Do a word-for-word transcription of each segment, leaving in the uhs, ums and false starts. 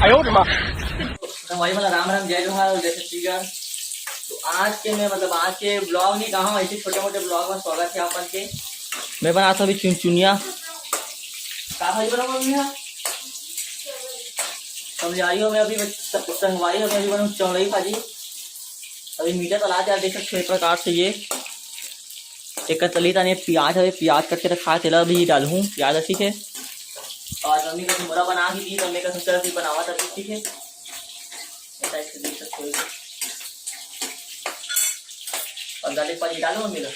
संगवारी मन ला राम राम, जय जोहार, जय छत्तीसगढ़। तो आज के मैं, मतलब, आज के ब्लॉग नहीं कहा, ऐसे छोटे मोटे ब्लॉग में स्वागत है अपन के। मैं बनात हँव अभी चुनचुनिया। का भाजी बनाऊँ अभी यहाँ? संगवारी हो, मैं अभी, संगवारी हो, मैं अभी बनाऊँ चौलई भाजी। अभी मीठा तला के देख सकते हो, एक प्रकार से ये एक तली ताने प्याज हवे, प्याज कट के रखा है, तेला भी डालहूँ प्याज, ठीक है। और मम्मी का मुरा बना ही दी, तो मैं का सोचा भी बनावा था, ठीक है। ऐसा इसको देख सकते हो। और गार्लिक पाउडर डालो मम्मी का।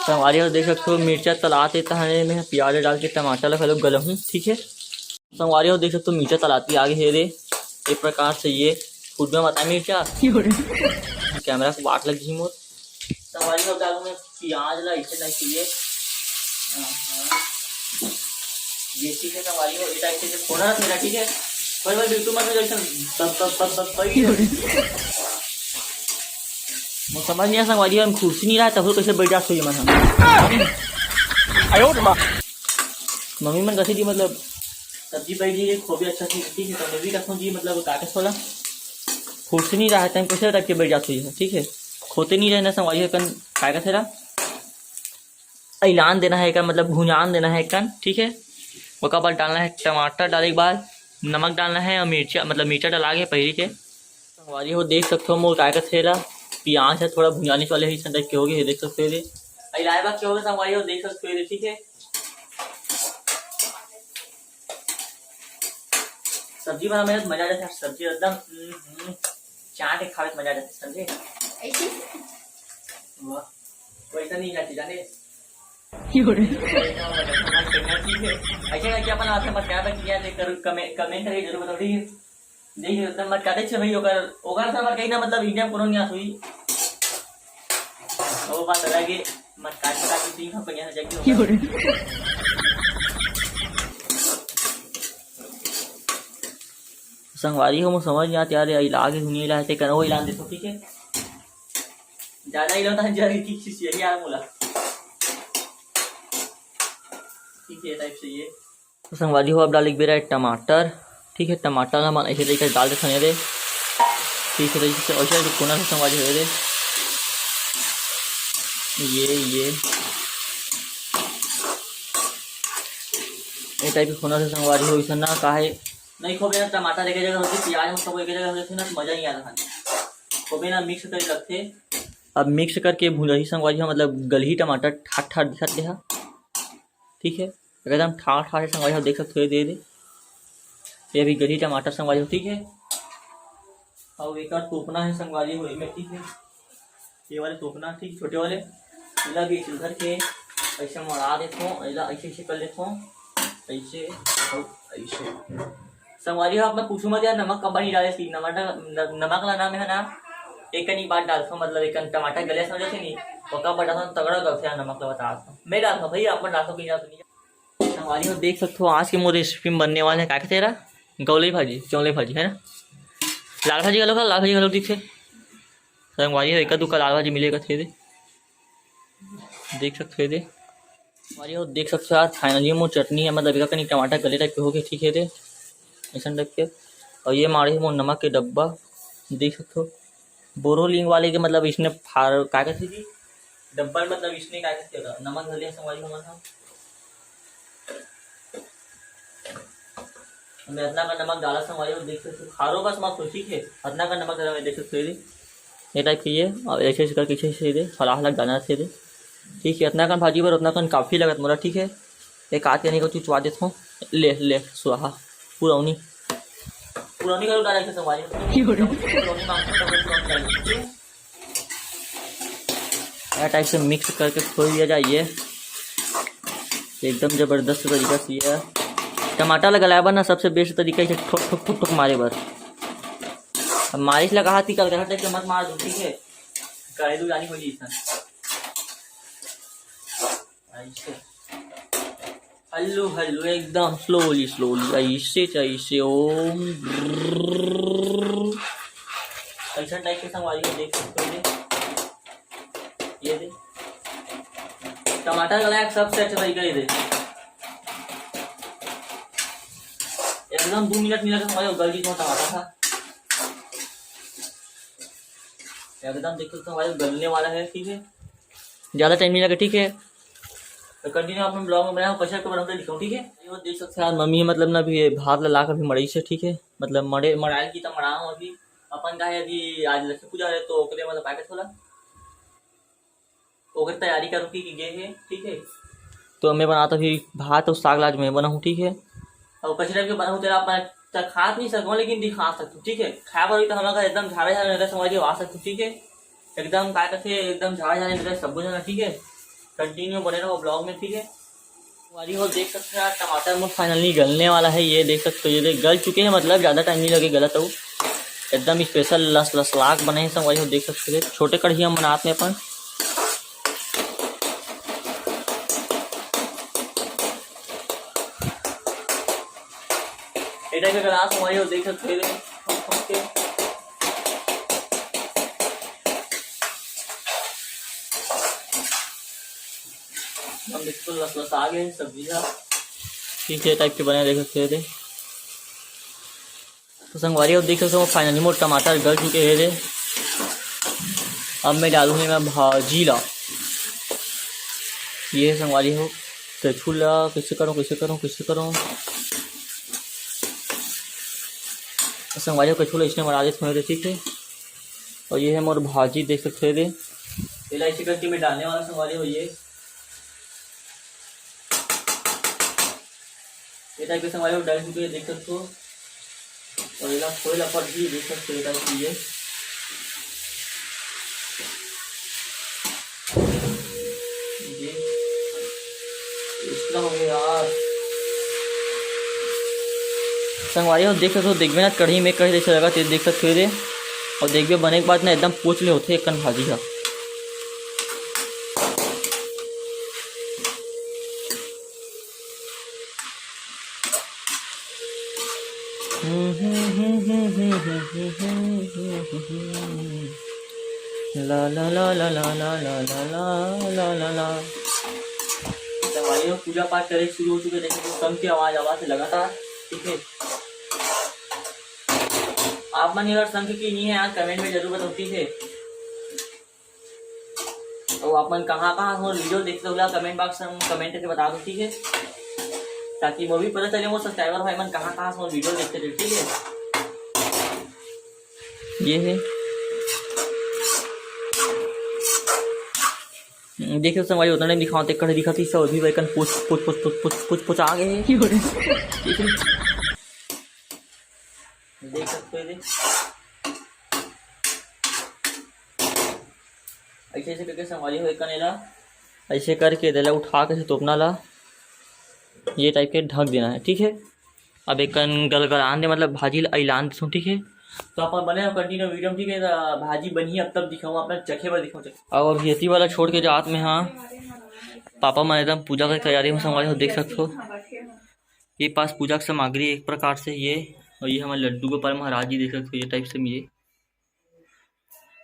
संगवारी हो देख सकते हो, मिर्चा तलात हे, तहने में प्याज डाल के टमाटर ला घलो गलहूँ, ठीक है। संगवारी हो देख सकते हो, मिर्चा तलाती आगे हे रे, ये प्रकार से ये फूट में बता मिर्चा। कैमरा को वाट लग गई मोर। संगवारी हो, डालूँ मैं प्याज ला, इसे नहीं चाहिए। हाँ, हाँ। ये ठीक है संगवारी हो, ये टाइप से फोड़ा रख मेरा, ठीक है। कोई बार बिल्कुल मत हो, जैसे तब, तब, तब, तब, तब ही। मोर समझ नहीं आया संगवारी हो, हम कुर्सी नहीं रहा, तब कैसे बैठ जाते हो ये मन हम। मम्मी मन कथी जी, मतलब, सब्जी बैठ गई, खोबे अच्छा से, ठीक है, तो मैं भी रखूँ जी, मतलब, का के छोला। कुर्सी नहीं रहा है, टाइम कैसे टाइप के बैठ जाते हो, ठीक है। खोते नहीं रहना संगवारी हो, कन का के थेरा। अइलान देना है एकर, मतलब भुंजान देना है एकन, ठीक है। ओकर बाद डालना है टमाटर, डाले के बाद नमक डालना है और मिर्चा, मतलब मिर्चा डाला के पहिली के। संगवारी हो देख सकते हो मोर काय कथे ला, प्याज है थोड़ा भुंजाने वाले ही संदक के हो गए, देख सकते हो ये। अइलाए बाद के हो गए संगवारी हो देख सकते हो ये, ठीक है। सब्जी बना मेहनत मजा आ जाता है, सब्जी एकदम, हम्म, हम्म, चाट के खावे के मजा आ जाता है, समझे? ऐसे? वाह, वैसा नहीं जाती जाने। ऐसे करके अपन हाथ में मत क्या बच गया, देख कर कमेंट, कमेंट करके जरूर बताओ, ठीक है? देखिए, एकदम मत काटे छे भाई, ओकर, ओकर से मत कही ना, मतलब, इंडिया में कोनो नहीं आस हुई। वो बात अलग है, मत काट, मत काट, ठीक है, बढ़िया से जाके होगा। संगवारी हो, मोर समझ नहीं आत यार, ये इलाज है, दुनिया इलाज है, करो इलाज देखो, ठीक है? ज्यादा ही लोग जल्दी ठीक से यही यार बोला। ठीक है, टाइप से ये। तो संगवारी हो, अब डाले के बेरा है टमाटर। ठीक है, टमाटर ला मन ऐसे तरीके से डाल देथन रे। ठीक है, तरीके से ऐसे कोना से संगवारी हो रे। ये, ये। ये टाइप के कोना से संगवारी हो, ऐसा ना काहे। नहीं खोबे ना, टमाटर एक जगह होती, प्याज सब एक जगह होती ना, तो मजा नहीं आता खाने। खोबे ना मिक्स करे लगथे। अब मिक्स करके भुंजही संगवारी हो, मतलब गलही टमाटर ठाट ठाट दिखत हे। ठीक है, एकदम ठाट ठाट हे संगवारी हो, देख सकते हो, दे दे, ये भी गलही टमाटर संगवारी हो, ठीक है। अब एक तोपना है संगवारी हो, एमे, ठीक है, ये वाले तोपना, ठीक, छोटे वाले, एला भी ऐसे धर के ऐसे मड़ा देथो, एला ऐसे ऐसे कर लेथो, ऐसे और ऐसे। संगवारी हो, आप मैं पूछू मत यार, नमक कब नहीं डाले थी, नमक, न-, नमक ला ना मैं है ना, एक कनी बात डालथो, मतलब एक कन टमाटर गले समझे थे नहीं, पक्का बड़ा था तगड़ा गलथे यार, नमक ला बता था मैं डालता भाई, आप डालथो कि नहीं डालथो नहीं। संगवारी हो देख सकते हो, आज के मोर रेसिपी में बनने वाले हैं, क्या कहते हैं, गौलई भाजी, चौले भाजी है ना, लाल भाजी घलो खा, लाल भाजी घलो दिखे। संगवारी हो, एक दुका लाल भाजी मिलेगा थे दे, देख सकते हो दे। संगवारी हो देख सकते हो यार, फाइनली मोर चटनी है, मतलब एका कनी टमाटर गले टाइप के हो गए, ठीक है दे, ऐसा टाइप के। और ये मारे है मोर नमक के डब्बा, देख सकते हो, बोरोलिंग वाले के, मतलब इसने फार, का कहते जी, डब्बा, मतलब इसने का कहते होता, नमक धर लिया संगवारी हो, मतलब मैं इतना का नमक डाला संगवारी हो, देख सकते हो, खारो बस मत हो, ठीक है, इतना का नमक डाला, मैं देख सकते हो ये, ये टाइप के ये, और ऐसे ऐसे करके ऐसे ऐसे दे, फलाह लग डालना से दे, ठीक है, इतना कन भाजी बर उतना कन काफ़ी लगत मोला, ठीक है। एक आध कनी को चुचवा देत हूँ, ले, ले, स्वाहा, पुरौनी, पुरौनी घलो डाले के संगवारी हो, पुरौनी मांगते तो पुरौनी डाले, ठीक है। ऐसा टाइप से मिक्स करके छोड़ दिया जाए। ये एकदम जबरदस्त तरीका से ये टमाटर ला गलाए बर ना सबसे बेस्ट तरीका है ठोक, ठोक, ठोक, ठोक मारे बर। अब मारिस लगा हाथ निकल गया, टाइप से मत मार दो, ठीक है, कहे दू जानी हो जी इतना। ऐसे। हल्लू हल्लू, एकदम slowly slowly, ऐसे च ऐसे, ओम ब्रररररर। ऐसा टाइप के संगवारी हो देख सकते हो ये। ये दे। टमाटर गलाए के सबसे अच्छा तरीका ये दे। ये एकदम दो मिनट नहीं लगा, हमारे गल गई टमाटर था। एकदम देख सकते हो भाई, गलने वाला है, ठीक है, ज़्यादा टाइम नहीं लगा, ठीक है। तो कंटिन्यू आप ब्लॉग में बनाओ, कैसे तो बनाते दिखाऊँ, ठीक है। ये देख सकते हो यार, मम्मी है मतलब ना, अभी ये भात ला लाके अभी मड़ई से, ठीक है, मतलब मड़े मड़ाए की तो मड़ा हूँ अभी। अपन का है अभी आज लक्ष्मी पूजा है, तो ओकरे मतलब पैकेट खोला, ओकर तैयारी करो कि, कि गे है, ठीक है। तो मैं बनाता अभी भात और साग, आज मैं बनाऊँ, ठीक है। और कैसे टाइप के बनाऊँ तेरा, आप मैं त खात नहीं सकूँ, लेकिन दिखा सकूँ, ठीक है। खाए बर तो हम लोग एकदम झाड़े झाड़े नजर समझ के आ सकूँ, ठीक है। एकदम काय कहते, एकदम झाड़े झाड़े नजर सब जना, ठीक है। कंटिन्यू बने रहो ब्लॉग में, ठीक है। संगवारी हो देख सकते हो यार, टमाटर में फाइनली गलने वाला है। ये देख सकते हो, ये देख गल चुके हैं, मतलब ज़्यादा टाइम नहीं लगे गलत हो। एकदम स्पेशल लस लस लाग बने हैं संगवारी हो देख सकते हो। छोटे कढ़िया में बनात में अपन एटा के ग्लास संगवारी हो देख सकते हो। हम बिल्कुल लस लस आ गए सब्जी का। ठीक है, टाइप के बने देख सकते हो। तो संगवारी हो देख सकते हो, फाइनली मोर टमाटर गल चुके हैं रे। अब मैं डालूंगी मैं भाजी ला। ये है संगवारी हो, कछू ला कैसे करूँ, कैसे करूँ, कैसे करूँ। संगवारी हो, कछू ला इसने मरा देते हैं, ठीक है। और ये है मोर भाजी देख सकते हो रे। इलायची करके मैं डालने वाला संगवारी हो, ये ये टाइप के संगवारी हो डाल चुके हैं, देख सकते हो। और ये कोई लपट भी देख सकते हो, ये टाइप की ये। ये इतना हो गया यार। संगवारी हो देख सकते हो, देखबे ना कढ़ी में कढ़ी जैसे लगा, तेल देख सकते हो रे। और देखबे बने के बाद ना एकदम पोच ले होते एक कन भाजी हा। ला ला ला ला ला ला ला ला ला ला ला ला। तो भाइयों, पूजा पाठ करे शुरू हो चुके, देखो तो शंख की आवाज, आवाज से लगातार, ठीक है। आप मन अगर शंख की नहीं है यार, कमेंट में जरूर बताओ, ठीक है। और आप मन कहाँ कहाँ से मोर वीडियो देखते हो, कमेंट बॉक्स में कमेंट करके बता दो, ठीक है, ताकि वो भी पता चले मोर सब्सक्राइबर भाई मन कहाँ कहाँ से मोर वीडियो देखते थे, ठीक है। ये है, देखिए संगवारी, उतना नहीं दिखाते, कड़े दिखाती सब अभी वैकन पूछ पूछ पूछ पूछ पूछ पूछ पूछ आ गए हैं। देख सकते हो, देख। ऐसे ऐसे करके संगवारी हो, एक कनेला ऐसे करके देला उठा के तोपना ला, ये टाइप के ढक देना है, ठीक है। अब एक कन गलगलान दे, मतलब भाजी ला अइलान दे, ठीक है। तो अपन बने रहो कंटिन्यू वीडियो में, ठीक है। तो भाजी बनी अब तब दिखाऊँ, अपना चखे बर दिखाऊँ, चखे। और अभी एती वाला छोड़ के जात में, हाँ, पापा मन एकदम पूजा के तैयारी में संगवारी हो, देख सकते हो। ये पास पूजा के सामग्री एक प्रकार से ये, और ये हमारे लड्डू गोपाल महाराज जी देख सकते हो, ये टाइप से ये,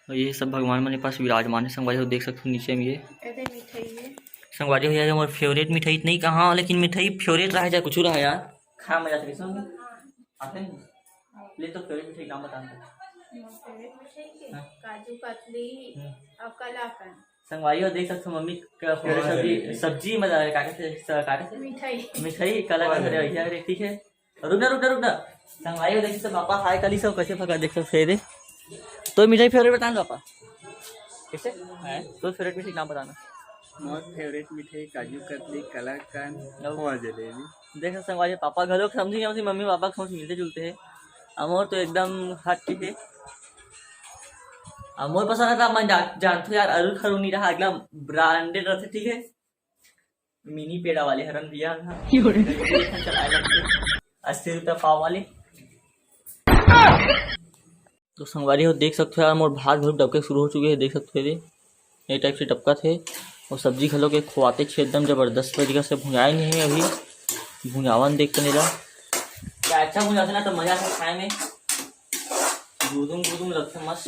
और ये सब भगवान मन के पास विराजमान है संगवारी हो, देख सकते हो नीचे में ये। एदे मिठाई है। संगवारी हो यार, हमारे फेवरेट मिठाई नहीं कहाँ, लेकिन मिठाई फेवरेट रहा जाए, कुछ रहा यार, खा मजा आते सुन आते हैं। ले तो फेवरेट मिठाई नाम बता दो। मोर फेवरेट मिठाई के हाँ। काजू कतली हम्म। और कलाकंद। संगवारी हो देख सकते हो, मम्मी का फेवरेट हाँ, सब्जी, सही। सब्जी मतलब का कहते, स-, का कहते? मिठाई। मिठाई, कलाकंद हाँ। रे भैया रे, ठीक है। रुक ना, रुक ना, रुक ना। संगवारी हो देख सकते हो, पापा हाय काली सब कैसे भगा देख सकते हो, फेरे। तो मिठाई फेवरेट बताना पापा। कैसे? हैं? तो फेवरेट मिठाई नाम बताना। मोर फेवरेट मिठाई काजू कतली, कलाकंद, और खोआ जलेबी। देख सकते संगवारी, पापा घलो समझी नहीं, मम्मी पापा के सोच मिलते जुलते हैं। अमोर तो एकदम हट के है। अमोर पसंद आता, मैं जा-, जानते हो यार, अरुण खरुनी रहा, एकदम ब्रांडेड रहते, ठीक है। मिनी पेड़ा वाले हरन भैया, अस्सी रुपया पाव वाले। तो संगवारी हो देख सकते हो यार, मोर भात घलो डबके शुरू हो चुके हैं, देख सकते हो ये, ये टाइप से डबकत है। और सब्जी घलो के खोआते छे एकदम जबरदस्त तरीका से भुंजाए नहीं है अभी, भुंजावन देख के ला। क्या अच्छा भुंजाते ना तो मजा आता खाए में, गुदुम गुदुम लगते मस्त।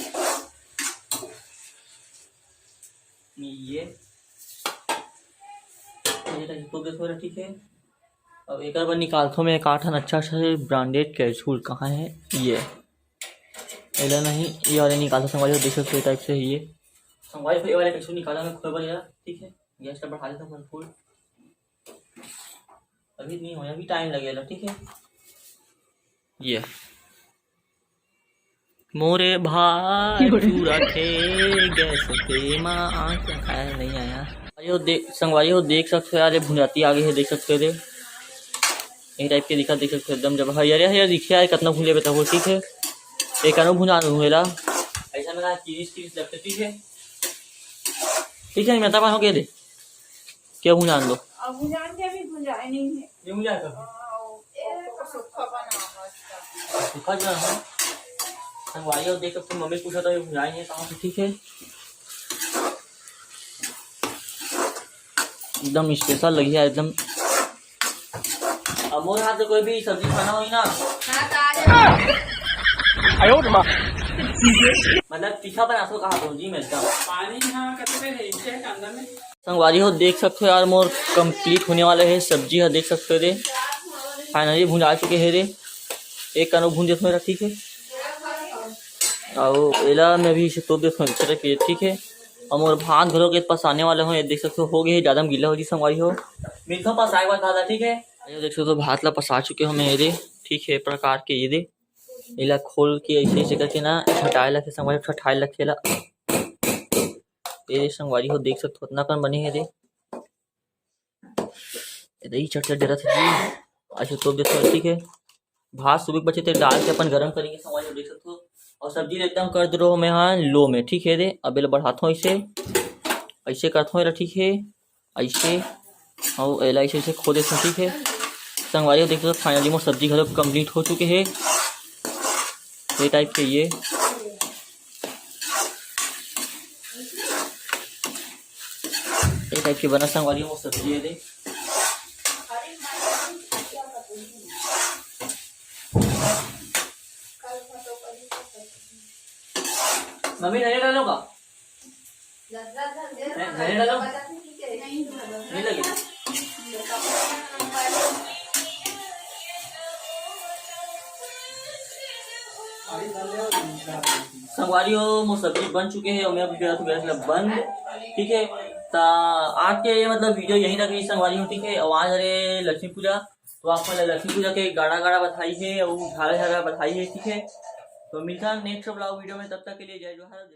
ये, ये टाइप से हो रहा, ठीक है। अब एकर बर निकालथो मैं एक आठन अच्छा से ब्रांडेड कैप्सूल। कहाँ है ये? एला नहीं, ये वाले निकालथो संगवारी हो, देख सकते हो टाइप से है ये। संगवारी हो, ये वाले कैप्सूल निकाला मैं खोए बर यार, ठीक है। गैस ला बढ़ा देता हूँ फुल। अभी नहीं हो, अभी टाइम लगेगा, ठीक है। ये मोरे भाई चूरा थे गैस पे माँ आँख खाया नहीं आया। अरे वो देख, संगवारी हो, देख सकते हो यार, ये भुंजाती आगे है, देख सकते हो रे। ये टाइप के दिखा, देख सकते हो एकदम जब हरियर हरियर दिखे यार, कितना भुंजे बेटा हो, ठीक है। एक अनु भुंजा दूँ एला, ऐसा मेरा तीस तीस लगते, ठीक है। ठीक है, मैं तब हो गए दे, क्या भुंजान दो। अब भुंजान के भी भुंजाए नहीं है। ये भुंजाए कर। हाँ, वो, वो सूखा बना मस्त। सूखा जो है, संगवारी हो, देख सकते हो, मम्मी पूछा था, ये भुंजाए नहीं है कहाँ से, ठीक है। एकदम स्पेशल लगी है एकदम। अब मोर हाथ से कोई भी सब्जी खाना होई ना, हाँ, तो आ जाओ। मतलब तीखा बनाथो कहा तो जी मैं एकदम। पानी हाँ कते है इसके अंदर में। संगवारी हो, देख सकते हो यार, मोर कंप्लीट होने वाला है सब्जी है, देख सकते हो रे। फाइनली भुंजा चुके है रे। एक कनो भून देथो मेरा, ठीक है। अउ एला मैं भी इसे तोप देथो, अच्छा रखिए, ठीक है। और मोर भात घलो के पसाने वाला हो, ये देख सकते हो, हो गए है, ज्यादा में गीला हो जी संगवारी हो। मिलथो पसाए वाला दादा, ठीक है। ये देख सकते हो, भात ला पसा चुके हो मैं, ये दे, ठीक है, प्रकार के ये दे। एला खोल के ऐसे ऐसे करके ना हटाए लगथे संगवारी, हटाए लगथे एला। ये दे संगवारी हो, देख सकते हो, इतना कन बने है दे। ये दे, ये चट चट डरत है जी। अच्छा, तो देखो, ठीक है, भात सुबह के बचे थे, डाल के अपन गरम करेंगे संगवारी हो, देख सकते हो। और सब्जी एकदम कर दे रहो मैं, हाँ, लो में, ठीक है दे। अब एला बढ़ाता हूँ ऐसे, ऐसे करता हूँ एला, ठीक है, ऐसे, और एला ऐसे ऐसे खो देता हूँ, ठीक है। संगवारी हो, देख सकते हो, फाइनली मोर सब्जी घलो कंप्लीट हो चुके है। ये टाइप के ये, ये टाइप के बना संगवारी हो सब्जी है दे। मम्मी धनिया डालो का? धनिया डालो? नहीं लगे। संगवारी हो, मोर सब्जी बन चुके हैं और मैं अभी गैस ला बंद, ठीक है। ता आज के ये मतलब वीडियो यहीं तक रही संगवारी हो, ठीक है। और आज हरे लक्ष्मी पूजा, तो आप मन ला लक्ष्मी पूजा के गाड़ा गाड़ा बधाई है और झाला झाला बधाई है, ठीक है। तो मिलता है नेक्स्ट ब्लॉग वीडियो में, तब तक के लिए जय जोहार।